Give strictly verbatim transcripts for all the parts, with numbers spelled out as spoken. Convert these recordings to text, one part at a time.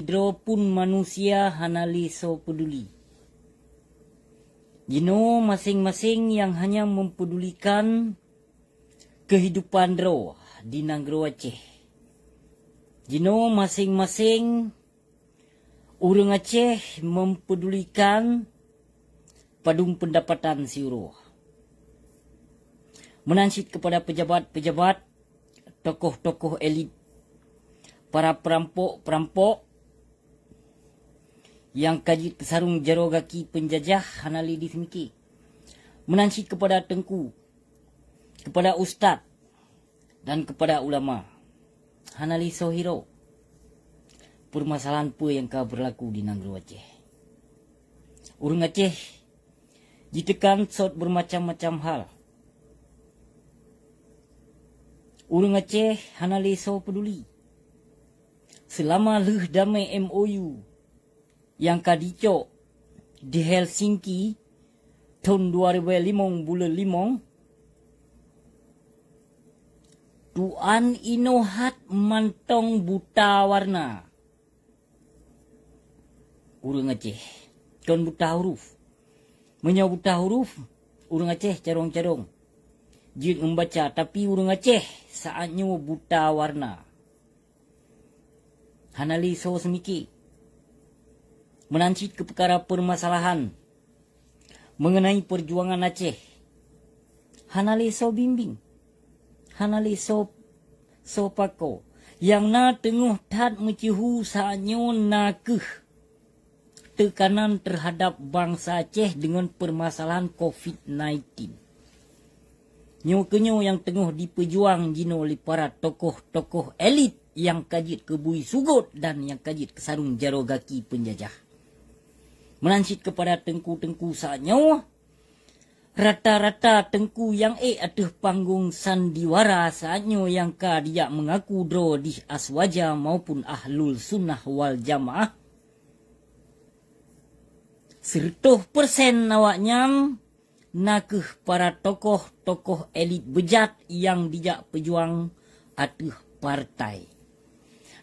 Droe pun manusia hana lé soe peuduli. Jinoe maséng-maséng nyang hanya mempedulikan kehidupan droe di nanggroe Aceh. Jinoe maséng-maséng ureuëng Aceh mempedulikan padum pendapatan siuroe. Meunan cit kepada pejabat-pejabat, tokoh-tokoh elit, para perampok-perampok nyang ka jeuet keu sarong jaroe gaki peunjajah hana lé diseumiké. Meunan cit kepada teungku, kepada ustaz, dan kepada ulama. Hana lé soe hiroe peumasalahan peue nyang ka beurlaku di nanggroe Aceh. Ureuëng Aceh jiteukan sot beureumacam-macam hal. Ureuëng Aceh hana lé soe peuduli. Seulama lheueh damé M O U nyang ka jicok di Helsinki thon dua ribée limong buleuen limong, tuan inoe that mantong buta warna. Ureuëng Aceh kon buta huruf. Meunyoe buta huruf, ureuëng Aceh carông-carông jeuet ngon baca, tapi ureuëng Aceh saát nyoe buta warna. Hana lé soe seumiké. Meunan cit keu peukara peumasalahan meungeunai peujuangan Aceh, hana lé soe bimbéng, hana lé soe, soe pakoe. Nyang na teungoh that meuceuhu saát nyoe na kheueh teukanan teuhadab bansa Aceh deungon peumasalahan covid nineteen. Nyoe keunyoe nyang teungoh jipeujuang jinoe lé para tokoh-tokoh elit nyang ka jeuet keu bui sugot dan nyang ka jeuet keu sarong jaroe gaki peunjajah. Meunan cit keupada teungku-teungku saát nyoe, rata-rata teungku nyang ék ateueh panggong sandiwara saát nyoe nyang ka dijak meungaku droe dih Aswaja maupun Ahlul Sunnah wal Jamaah, sireutoh persen awaknyan na kheueh para tokoh-tokoh elit beujat nyang dijak peujuang ateueh partai.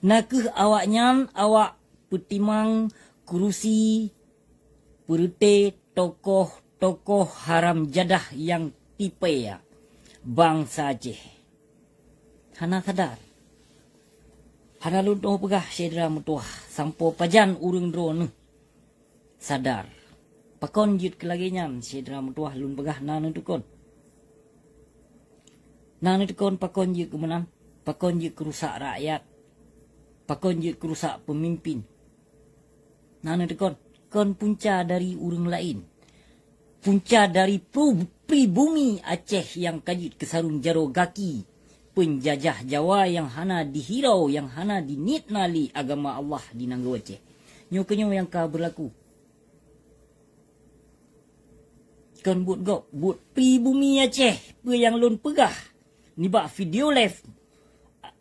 Na kheueh awaknyan awak peutimang kurusi peureuté tokoh-tokoh haram jadah nyang tipée bansa Aceh. Hana sadar. Hana lôn tuoh peugah syedara meutuwah sampoe pajan ureuëng droeneueh sadar. Pakon jeuet keu lagée nyan syedara meutuwah lôn peugah na neuteukon. Na neuteukon pakon jeuet keu meunan, pakon jeuet keu rusak rakyat, pakon jeuet keu rusak peumimpin. Na neuteukon, kon punca dari ureuëng laén. Punca dari pru-, pribumi Aceh nyang ka jeuet keu sarong jaroe gaki peunjajah Jawa nyang hana dihirau, nyang hana diniet na lé agama Allah di nanggroe Aceh. Nyoe keunyoe nyang ka beurlaku. Kon buet gob, buet pribumi Aceh, peue nyang lôn peugah nibak video live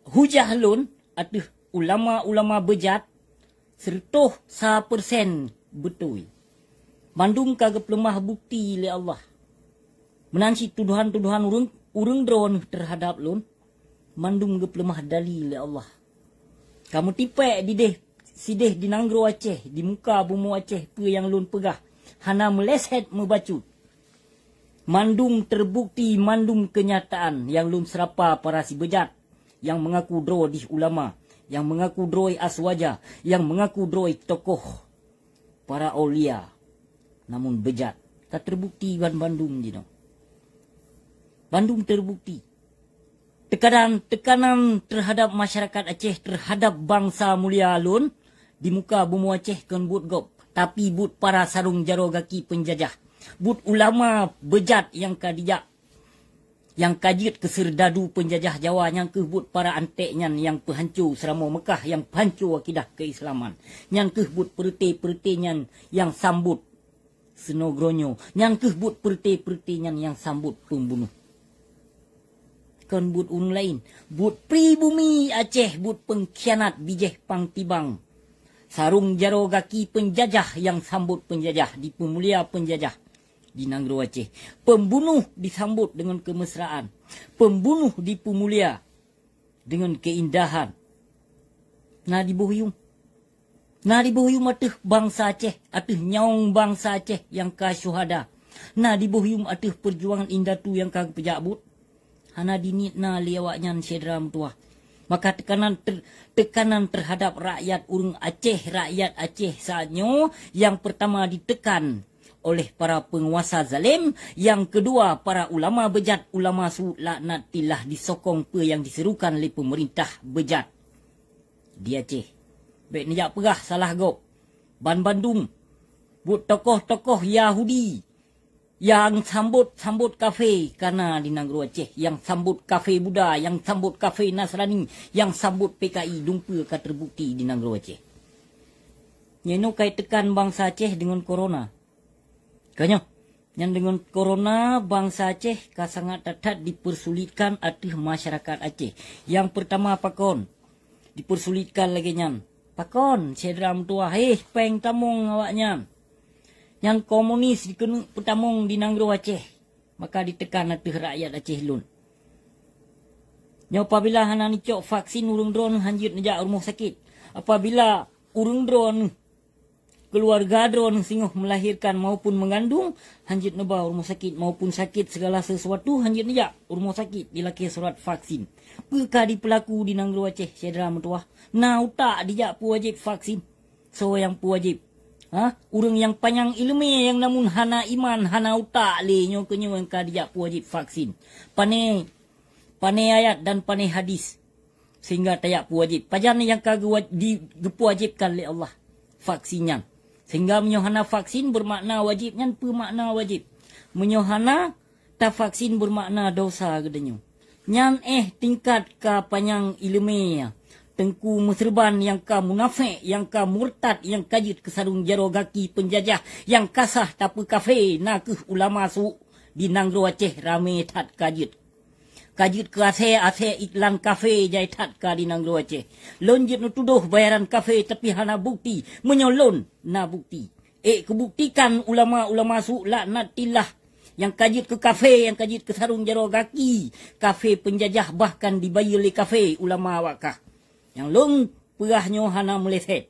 hujah lôn ateueh ulama-ulama beujat, sireutoh sa persen beutôi. Mandum ka geupeuleumah bukeuti lé Allah. Meunan cit tudohan-tudohan ureuëng, ureuëng droeneueh teuhadab lôn, mandum geupeuleumah dali lé Allah. Ka meutipée dideh sideh di nanggroe Aceh, di muka bumoe Aceh peue nyang lôn peugah hana meuleset meubacut. Mandum teubukeuti, mandum keunyataan nyang lôn seurapa para sibeujat nyang meungaku droe dih ulama, nyang meungaku droe Aswaja, nyang meungaku droe tokoh para aulia, namun beujat. Ka teubukeuti ban bandum jinoe. Bandum teubukeuti. Teukadan, teukanan teuhadab masyarakat Aceh, teuhadab bansa mulia lôn di muka bumoe Aceh kon buet gob, tapi buet para sarong jaroe gaki peunjajah, buet ulama beujat nyang ka dijak nyang ka jeuet keu seurdadu peunjajah Jawa, nyan kheueh buet para anték nyan nyang peuhanco seuramoe Meukah, nyang peuhanco akidah keuislaman. Nyan kheueh buet peureuté-peureuté nyan nyang sambot seunoe geuronyoe. Nyan kheueh buet peureuté-peureuté nyan nyang sambot peumbunoh. Kon buet ureuëng laén, buet pribumi Aceh, buet peungkhianat bijéh pang tibang. Sarong jaroe gaki peunjajah nyang sambot peunjajah, dipeumulia peunjajah di nanggroe Aceh. Peumbunoh disambot deungon keumeusraan. Peumbunoh dipeumulia deungon keuindahan. Na diboh yuem. Na diboh yuem ateueh bansa Aceh, ateueh nyawöng bansa Aceh nyang ka syuhada. Na diboh yuem ateueh peujuangan indatu nyang ka geupeujak buet. Hana diniet na lé awaknyan syedara meutuwah. Maka teukanan ter-, teukanan teuhadab rakyat ureuëng Aceh, rakyat Aceh saat nyoe nyang peurtama ditekan oleh para peunguasa zalem, nyang keudua para ulama beujat, ulama su laknatillah disokong peue nyang diserukan lé peumeurintah beujat di Aceh. Bék neujak peugah salah gob. Banbandum buet tokoh-tokoh Yahudi nyang sambot-sambot kafé ka na di nanggroe Aceh, nyang sambot kafé Buddha, nyang sambot kafé Nasrani, nyang sambot P K I dum peue ka teubukti di nanggroe Aceh. Nyoe nyoe ka iteukan bansa Aceh deungon corona. Ka nyoe, nyan deungon corona bansa Aceh ka sangat that-that dipersulitkan ateueh masyarakat Aceh. Nyang peurtama pakon dipersulitkan lagée nyan? Pakon syedara meutuwah, éh, péng tamong awaknyan. Nyan komunis dikeuneuk peutamong di nanggroe Aceh, maka diteukan ateueh rakyat Aceh lôn. Nyoe apabila hana neucok vaksin ureuëng droeneueh hanjeuet neujak rumoh sakét. Apabila ureuëng droeneueh, keuluwarga droeneueh singoh meulahirkan maupun meugandong, hanjeuet neuba rumoh sakét maupun sakét sigala seusuatu hanjeuet neujak rumoh sakét dilakée surat vaksin. Peue ka dipeulaku di nanggroe Aceh syedara meutuwah? Na utak dijak peuwajéb vaksin. Soe nyang peuwajéb? Ha? Ureuëng nyang panyang iéleumé nyang namun hana iman, hana utak lé nyoe keu nyoe nyang ka dijak peuwajéb vaksin. Pane, pane ayat dan pane hadis sehingga tajak peuwajéb. Pajan nyang ka geuwa-, di-, geupeuwajébkan lé Allah vaksin nyan? Sehingga meunyoe hana vaksin beumakna wajéb, nyan peue makna wajéb? Meunyoe hana tavaksin beumakna dosa geutanyoe. Nyan éh tingkat ka panyang iéleumé, teungku meuseureuban nyang ka munafék, nyang ka murtad, nyang ka jeuet keu sarong jaroe gaki peunjajah, nyang ka sah tapeukafé na kheueh ulama su di nanggroe Aceh ramé that ka jeuet. Ka jeuet keu asée-asée iklan kafé jai that ka di nanggroe Aceh. Lôn jeuet neutudôh bayaran kafé tapi hana bukti. Meunyoe lôn na bukti, ék keubuktikan ulama-ulama su laknatillah nyang ka jeuet keu kafé, nyang ka jeuet keu sarong jaroe gaki kafé peunjajah bahkan dibayeue lé kafé ulama awak kah. Nyang lôn peugah nyoe hana meuleset.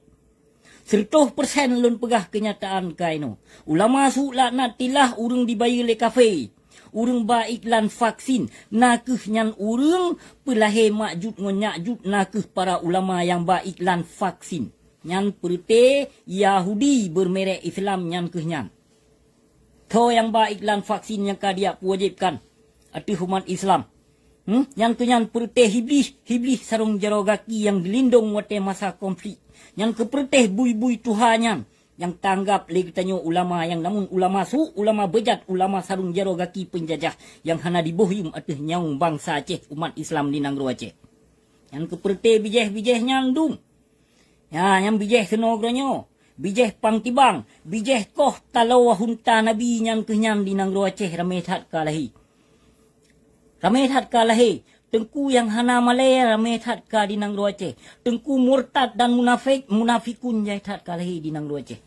Sireutoh persen lôn peugah keunyataan keunoe. Ulama su laknatillah ureuëng dibayeue lé kafé, ureuëng ba iklan vaksin, na kheueh nyan ureuëng peulahé Makjud ngon Yakjud, na kheueh para ulama nyang ba iklan vaksin. Nyan peureuté Yahudi beureumirek Islam nyan kheueh nyan. Tho nyang ba iklan vaksin nyang ka dijak peuwajébkan ateueh umat Islam. Hmm? Nyan keu nyan peureuté hiblih, hiblih sarong jaroe gaki nyang dilindong watée masa konflik. Nyan keu peureuté bui-bui tuha nyan nyang tanggab lé geutanyoe ulama nyang namun ulama su, ulama beujat, ulama sarong jaroe gaki peunjajah nyang hana diboh yuem ateueh nyawöng bansa Aceh umat Islam di nanggroe Aceh. Nyan keu peureuté bijéh-bijéh nyan dum. Nya, nyang bijéh keunoe geutanyoe, bijéh pang tibang, bijéh koh taloe hunta Nabi nyan kheueh nyan di nanggroe Aceh ramé that ka lahé. Ramé that ka lahé, teungku nyang hana malée ramé that ka di nanggroe Aceh. Teungku murtad dan munafék, munafikun jai that ka lahé di nanggroe Aceh.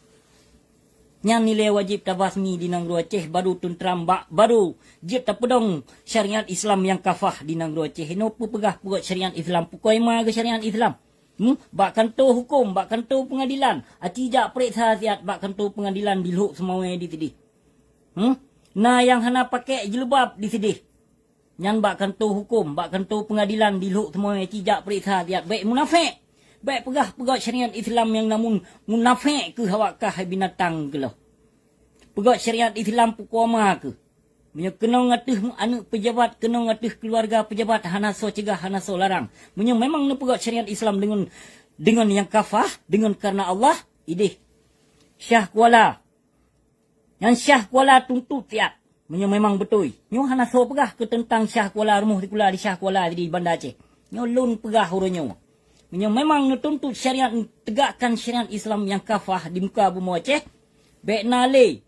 Nyan ilée wajéb tabasmi di nanggroe Aceh, baru teunteram bak, baru jeuet tapeudong syariat Islam nyang kafah di nanggroe Aceh. Inoe peupeugah peugot syariat Islam, pukoi ma keu syariat Islam. Hmm? Bak kantô huköm, bak kantô peungadilan. Aci jak peureksa siat bak kantô peungadilan di Lhok Seumawé di sideh. Hmm? Na nyang hana pakék jilbab di sideh. Nyan bak kantô huköm, bak kantô peungadilan di Lhok Seumawé aci jak peureksa siat. Bék munafék. Bék peugah peugot syariat Islam nyang namun munafék keu awak kah hai binatang keuloh. Peugot syariat Islam pukoma keuh. Meunyoe keunong ateueh aneuëk peujabat, keunong ateueh keuluwarga peujabat, hana soe cegah, hana soe larang. Meunyoe memang neupeugot syariat Islam deungon, deungon nyang kafah, deungon kareuna Allah, ideh. Syah Kuala. Nyan Syah Kuala tuntot siat. Meunyoe memang beutôi. Nyoe hana soe peugah keu teuntang Syah Kuala, rumoh sikula di Syah Kuala di Banda Aceh. Nyoe lôn peugah uroe nyoe. Meunyoe memang neutuntot syariat, neutegakkan syariat Islam nyang kafah di muka bumoe Aceh, bék na lé.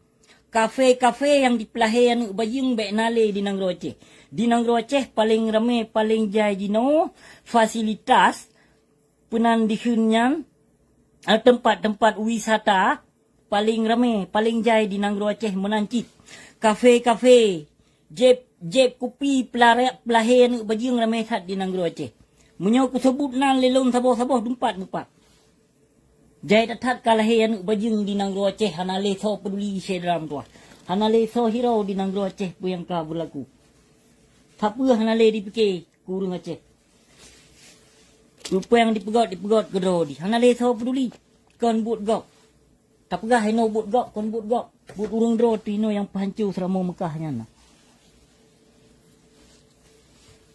Kafé-kafé nyang jipeulahé aneuëk bajeueng bék na lé di nanggroe Aceh. Di nanggroe Aceh paleng ramé, paleng jai jinoe fasilitas peunan dikheun nyan, eh, teumpat-teumpat wisata paleng ramé, paleng jai di nanggroe Aceh meunan cit. Kafé-kafé, jép, jép kupi peulare-, peulahé aneuëk bajeueng ramé that di nanggroe Aceh. Meunyoe kuseubut nan lé lôn saboh-saboh dumpat-dumpat. Jai that-that ka lahé aneuëk bajeueng di nanggroe Aceh, hana lé soe peuduli syedara meutuwah. Hana lé soe hirau di nanggroe Aceh peue nyang ka beulaku. Sapeue hana lé jipike keu ureuëng Aceh. Peue nyang jipeugét, jipeugét keudroe jih. Hana lé soe peuduli. Kon buet gob. Tapeugah inoe buet gob, kon buet gob. Buet ureuëng droe teuh inoe nyang peuhanco Seuramoe Meukah nyan na.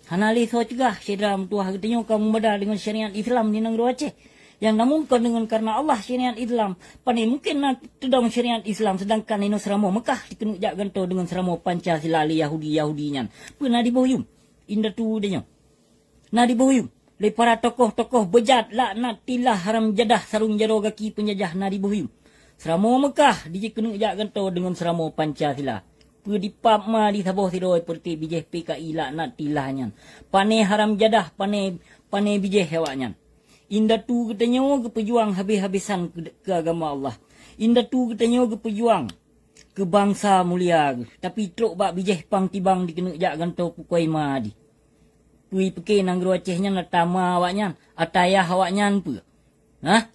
Hana lé soe cegah syedara meutuwah geutanyoe ka meubada deungon syariat Islam di nanggroe Aceh. Nyang namun kon deungon kareuna Allah syariat Islam. Pane mungken na teudong syariat Islam, seudangkan inoe Seuramoe Meukah jikeuneuk jak gantoe deungon Seuramoe Pancasila lé Yahudi-Yahudi nyan. Peue na diboh yum? Indatu geutanyoe. Na diboh yum lé para tokoh-tokoh beujat, laknatillah, haram jadah, sarong jaroe gaki peunjajah, na diboh yum. Seuramoe Meukah dijikeuneuk jak gantoe deungon Seuramoe Pancasila. Peue dipap ma di saboh sidroe peureute bijéh P K I laknatillah nyan. Pane haram jadah, pane, pane bijéh awaknyan. Indatu geutanyoe geupeujuang habéh-habésan keu, keu agama Allah. Indatu geutanyoe geupeujuang keu bansa mulia geuh, tapi trok bak bijéh pang tibang dikeuneuk jak gantoe pukoi ma di. Peue pike nanggroe Aceh nyan ata ma awaknyan, ata yah awaknyan peue? Hah?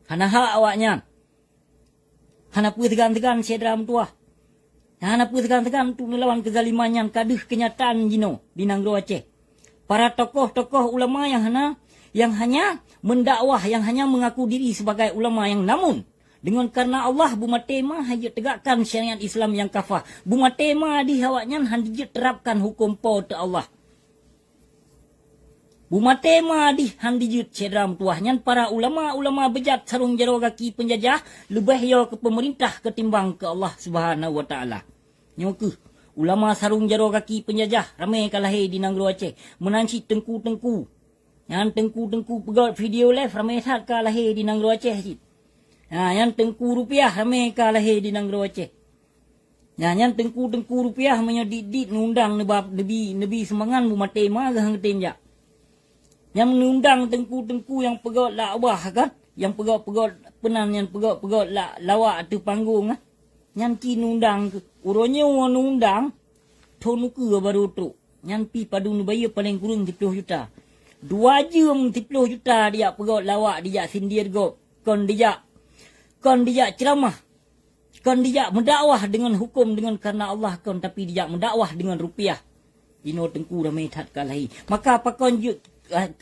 Hana hak awaknyan. Hana peue seugan-seugan syedara meutuwah. Hana peue seugan-seugan untuk neulawan keuzaliman nyan ka deuh keunyataan jinoe di nanggroe Aceh. Para tokoh-tokoh ulama nyang hana, nyang hanya mendakwah, nyang hanya mengaku diri sebagai ulama nyang namun deungon kareuna Allah beumaté ma han jeuet tegakkan syariat Islam nyang kafah. Beumaté ma dih awaknyan han jeuet terapkan huköm Po teu Allah. Beumaté ma dih han dijeuet syedara meutuwah nyan para ulama-ulama beujat sarong jaroe gaki peunjajah leubeh yo keu peumeurintah ketimbang keu Allah Subhanahu wa Taala. Nyoe kheueh ulama sarong jaroe gaki peunjajah ramé ka lahé di nanggroe Aceh meunan cit teungku-teungku. Nyan teungku-teungku peugét video live ramé that ka lahé di nanggroe Aceh cit. Ha, nyan teungku rupiah ramé ka lahé di nanggroe Aceh. Nyan, nyan teungku-teungku rupiah meunyoe dit-dit neundang neuba, neubi, neubi sumbangan beumaté ma geuh han geutem jak. Nyang neundang teungku-teungku nyang peugét lak ubah kan, nyang peugét-peugét peunan, nyang peugét-peugét lak lawak ateueh panggong ah. Nyan ci neundang keuh. Uroe nyoe neundang, thon ukeue barô trok. Nyan pi padum neubayeue paleng kureueng siploh juta. Dua jeuem siploh juta dijak peugét lawak, dijak sindir gob, kon dijak, kon dijak ceuramah. Kon dijak meudakwah deungon huköm deungon kareuna Allah kon, tapi dijak meudakwah deungon rupiah. Inoe teungku ramé that ka lahé. Maka pakon jeuet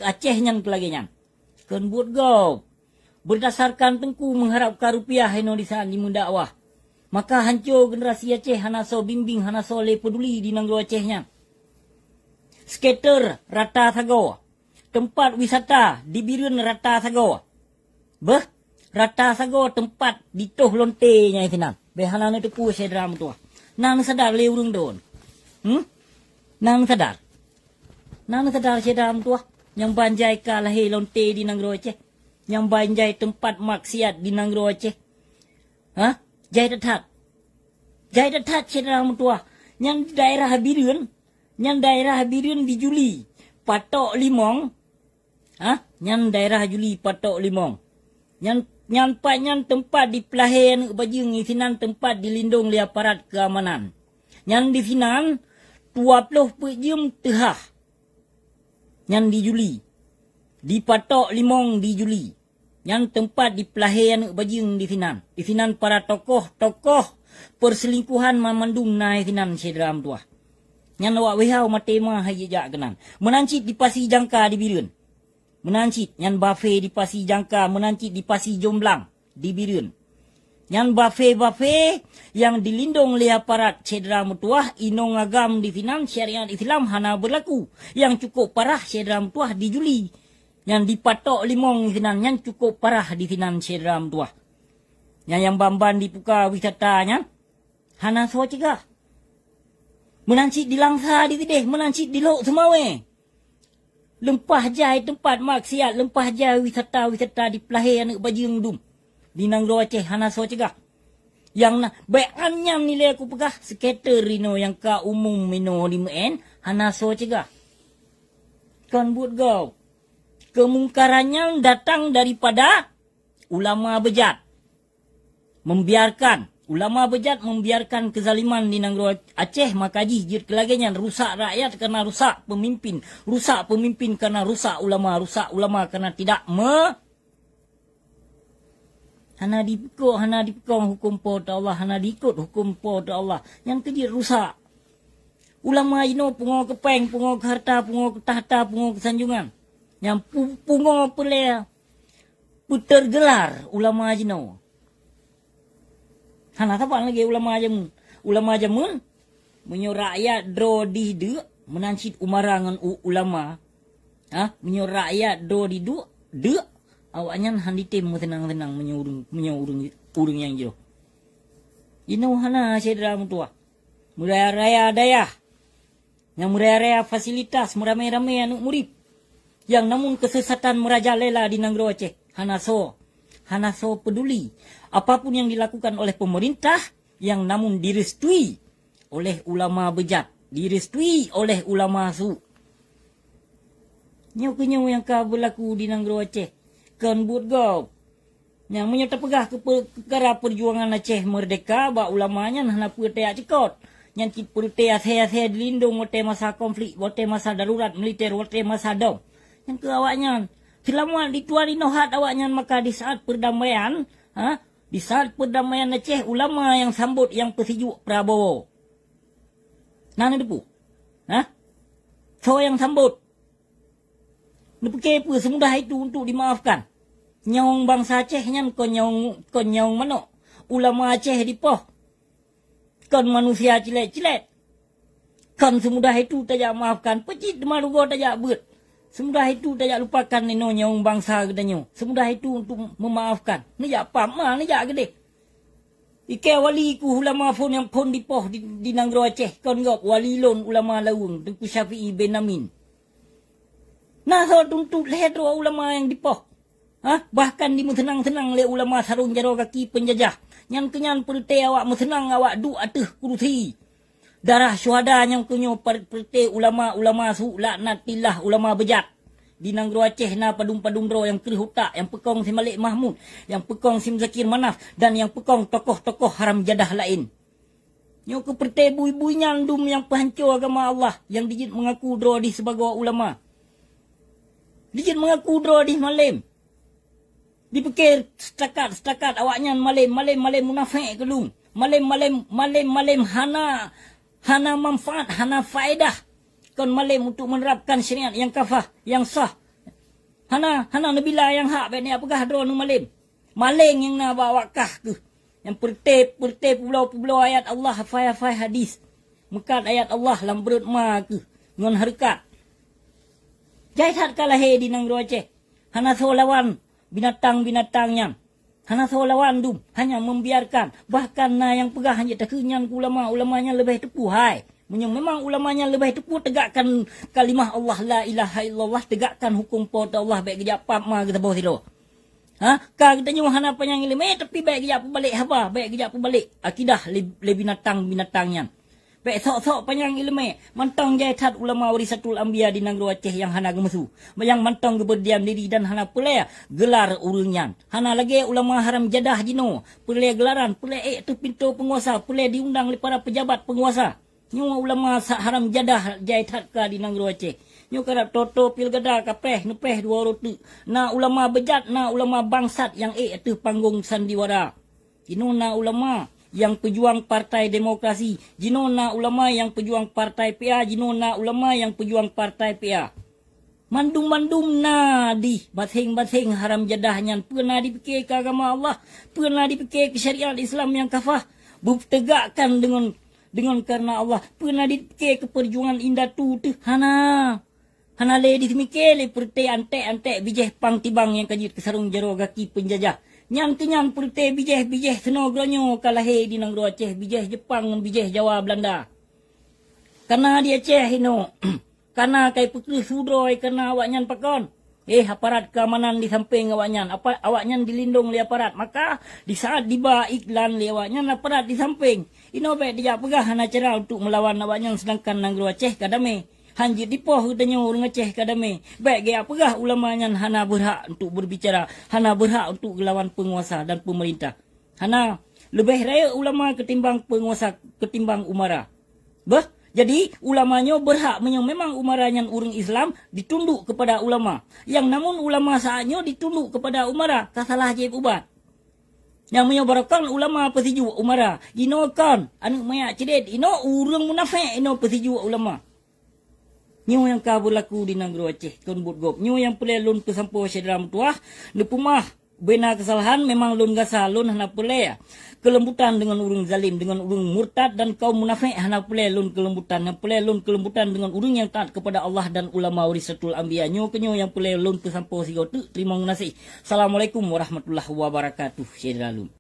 Aceh nyan keu lagée nyan? Kon buet gob. Beurdasarkan teungku meuharab ka rupiah inoe disan jimeudakwah. Maka hanco generasi Aceh hana soe bimbing, hana soe lé peuduli di nanggroe Aceh nyan. Skater rata sagoe. Teumpat wisata di Bireuen rata sagoe. Beuh, rata sagoe teumpat jitoh lonte nyang sinan. Bèk hana neuteupeue syedara meutuwah. Na neusadar lé ureuëng droen? Hmm? Na neusadar? Na neusadar syedara meutuwah? Nyang ban jai ka lahé lonte di nanggroe Aceh. Nyang ban jai teumpat maksiat di nanggroe Aceh. Hah? Jai that-that. Jai that-that syedara meutuwah. Nyan daerah Bireuen, nyan daerah Bireuen di Juli. Patok Limong, Hah? Nyan daerah Juli Patok Limong. Nyan, nyan pat nyan teumpat jipeulahé aneuëk bajeueng, disinan teumpat jilindong lé aparat keuamanan. Nyan disinan dua ploh peuet jeuem teuhah. Nyan di Juli. Di Patok Limong di Juli. Nyan teumpat jipeulahé aneuëk bajeueng disinan. Disinan para tokoh-tokoh peuselingkuhan mamandum na disinan syedara meutuwah. Nyan awak wehau maté ma hai jijak keunan. Meunan cit di Pasi Jangka di Bireuen. Meunan cit nyan bafe di Pasi Jangka, meunan cit di Pasi Jomblang di Bireuen. Nyan bafe-bafe nyang jilindong lé aparat syedara meutuwah, inong agam disinan syariat Islam hana beurlaku. Nyang cukôp parah syedara meutuwah di Juli. Nyan di Patok Limong disinan, nyan cukôp parah disinan syedara meutuwah. Nyan nyang ban-ban dipuka wisata nyan, hana soe cegah. Meunan cit di Langsa di sideh, meunan cit di Lhok Seumawé. Leumpah jai teumpat maksiat, leumpah jai wisata-wisata jipeulahé aneuëk bajeueng dum. Di nanggroe Aceh hana soe cegah. Nyang na, bèk an nyan ilée kupeugah, skater inoe nyang ka umum inoe di Meu'en, hana soe cegah. Kon buet gob. Keumungkaran nyan datang daripada ulama beujat. Membiarkan, ulama beujat membiarkan keuzaliman di nanggroe Aceh, maka jih jeuet keu lagée nyan, rusak rakyat karena rusak pemimpin, rusak pemimpin karena rusak ulama, rusak ulama karena tidak me-, Hana dipeuko-, hana dipeukong huköm Po teu Allah, hana diikot huköm Po teu Allah. Nyan keuh jeuet rusak. Ulama jinoe pungoe keu péng, pungoe keu hareuta, pungoe keu takhta, pungoe keu sanjongan. Nyang pu-, pungoe peureulée peuteugeular ulama jinoe. Hana saban lagée ulama jameun. Ulama jameun, meunyoe rakyat droe dih deuk, meunan cit umara ngon u-, ulama. Ha, meunyoe rakyat droe dih deuk, deuk, awaknyan hana jitem meuseunang-seunang meunyoe ureuëng, meunyoe ureuëng, ureuëng nyang jroh. Jinoe hana syedara meutuwah. Meuraya-raya dayah. Nyang meuraya-raya fasilitas, meuramé-ramé aneuëk murit. Nyang namun keusesatan meurajalela di nanggroe Aceh. Hana soe, hana soe peuduli. Apapun yang dilakukan oleh pemerintah, yang namun direstui oleh ulama beujat, direstui oleh ulama su. Nyoe keuh nyoe nyang ka beulaku di nanggroe Aceh. Kon buet gob. Nyang meunyoe tapeugah keu pe-, peukara peujuangan Aceh meurdehka bak ulama nyan hana peue tajak cukot. Nyan cit peureuté asée-asée dilindong watée masa konflik, watée masa darurat militer, watée masa dom. Nyang keu awaknyan, seulamat di tuan inoe hat awaknyan maka di saat peurdamaian, ha? Di saat peurdamaian Aceh, ulama nyang sambot nyang peusijuek Prabowo. Na neuteupeue? Ha? Soe nyang sambot? Neupike peue seumudah itu untuk dimaafkan? Nyawöng bansa Aceh nyan kon nyawöng, kon nyawöng manök. Ulama Aceh dipoh. Kon manusia cilet-cilet. Kon seumudah itu tajak maafkan, peucit teuma rugoe tajak beuet. Seumudah itu tajak lupakan inoe nyawöng bansa geutanyoe. Seumudah itu untuk meumaafkan. Neujak pap ma, neujak geudeh. Ikei wali keuh ulama phon nyang phon dipoh di, di nanggroe Aceh, kon gob wali lôn ulama Laweueng, Teungku Syafi'i bin Amin. Na soe tuntot lhée droe ulama nyang dipoh? Ha? Bahkan dimeuseunang-seunang lé ulama sarong jaroe gaki peunjajah. Nyan keuh nyan peureuté awak meuseunang awak duek ateueh kurusi. Darah syuhada nyang keuh nyoe per-, peureuté ulama-ulama su laknatillah ulama beujat. Di nanggroe Aceh na padum-padum droe nyang kreueh utak, nyang peukong si Malik Mahmud, nyang peukong si Muzakir Manaf, dan nyang peukong tokoh-tokoh haram jadah laén. Nyoe keuh peureuté bui-bui nyan dum nyang peuhanco agama Allah nyang dijeuet meungaku droe dih sibagoe ulama. Dijeuet meungaku droe dih malém. Dipike setakat-setakat awaknyan malém, malém-malém munafék keudum. Malém-malém, malém-malém hana, hana manfaat, hana faedah. Kon malém untuk menerapkan syariat nyang kafah, nyang sah. Hana, hana neubila nyang hak, bék neupeugah droeneuh malém. Malém nyang na bak awak kah keuh. Nyang peureuté-peureuté peubloe-peubloe ayat Allah, hafai-hafai hadis. Meukat ayat Allah lam breuet ma keuh ngon hareukat. Jai that ka lahé di nanggroe Aceh. Hana soe lawan binatang-binatang nyan. Hana soe lawan dum, hanya membiarkan. Bahkan na nyang peugah hanjeuet takheun nyan keu ulama, ulama nyan leubeh teupeue hai. Meunyoe memang ulama nyan leubeh teupeue, tegakkan kalimah Allah la ilaha illallah, tegakkan huköm Po teu Allah, bék geujak pap ma geusaboh sidroe. Ha, ka geutanyoe hana panyang iéleumé, tapi bék geujak peubalek haba, bék geujak peubalek akidah lé, lé binatang-binatang nyan. Bék sok-sok panyang iéleumé, mantong jai that ulama warisatul anbiya di nanggroe Aceh nyang hana geumeusu, nyang mantong geubeurdiam diri dan hana peureulée geular ureuëng nyan. Hana lagée ulama haram jadah jinoe, peureulée geularan, peureulée ék teuh pintoe peunguasa, peureulée diundang lé para peujabat peunguasa. Nyoe ulama sa-, haram jadah jai that ka di nanggroe Aceh. Nyoe karab toe-toe pilkada kapreh neupreh dua uroe teuk. Na ulama beujat, na ulama bangsat nyang ék ateueh panggong sandiwara. Jinoe na ulama nyang peujuang partai demokrasi. Jinoe na ulama nyang peujuang partai P A. Jinoe na ulama nyang peujuang partai P A. Mandum-mandum na dih, maséng-maséng haram jadah nyan peue na dipike keu agama Allah, peue na dipike keu syariat Islam nyang kafah, beutegakkan deungon, deungon kareuna Allah, peue na dipike keu peujuangan indatu teuh hana. Hana lé diseumike lé peureuté anték-anték bijéh pang tibang nyang ka jeuet keu sarong jaroe gaki peunjajah. Nyan keuh nyan peureuté bijéh-bijéh seunoe geuronyoe ka lahé di nanggroe Aceh, bijéh Jeupang ngon bijéh Jawa Beulanda. Kana di Aceh inoe, kana kai peukreueh su droe kana awaknyan pakon. Eh, aparat keamanan di sampéng awaknyan, apa, awaknyan dilindong lé aparat, maka di saat diba iklan lé awaknyan aparat di sampéng. Inoe bék dijak peugah hana cara untuk meulawan awaknyan, seudangkan nanggroe Aceh ka damé. Hanjeuet dipoh geutanyoe ureuëng Aceh ka damé. Bék geujak peugah ulama nyan hana beurhak untuk berbicara, hana beurhak untuk geulawan peunguasa dan peumeurintah. Hana, leubeh rayeuk ulama keutimbang peunguasa, keutimbang umara. Beuh, jadi ulama nyoe beurhak meunyoe memang umara nyan ureuëng Islam ditunduk keupada ulama. Nyang namun ulama saat nyoe ditunduk keupada umara, ka salah jieb ubat. Nyang meunyoe barokon ulama peusijuek umara, inoe kon aneuëk manyak ceded, inoe ureuëng munafék inoe peusijuek ulama. Nyoe nyang ka beulaku di nanggroe Aceh kon buet gob. Nyoe nyang peureulée lôn peusampoe syedara meutuwah, neupeumah bena keusalahan memang lôn gasa, lôn hana peureulée keulembutan deungon ureuëng zalim, deungon ureuëng murtad dan kaum munafék hana peureulée lôn keulembutan. Nyang peureulée lôn keulembutan deungon ureuëng nyang taat keupada Allah dan ulama warisatul anbiya. Nyoe keunyoe nyang peureulée lôn peusampoe sigoe teuk. Teurimong gaséh. Assalamualaikum warahmatullahi wabarakatuh, syedara lôn.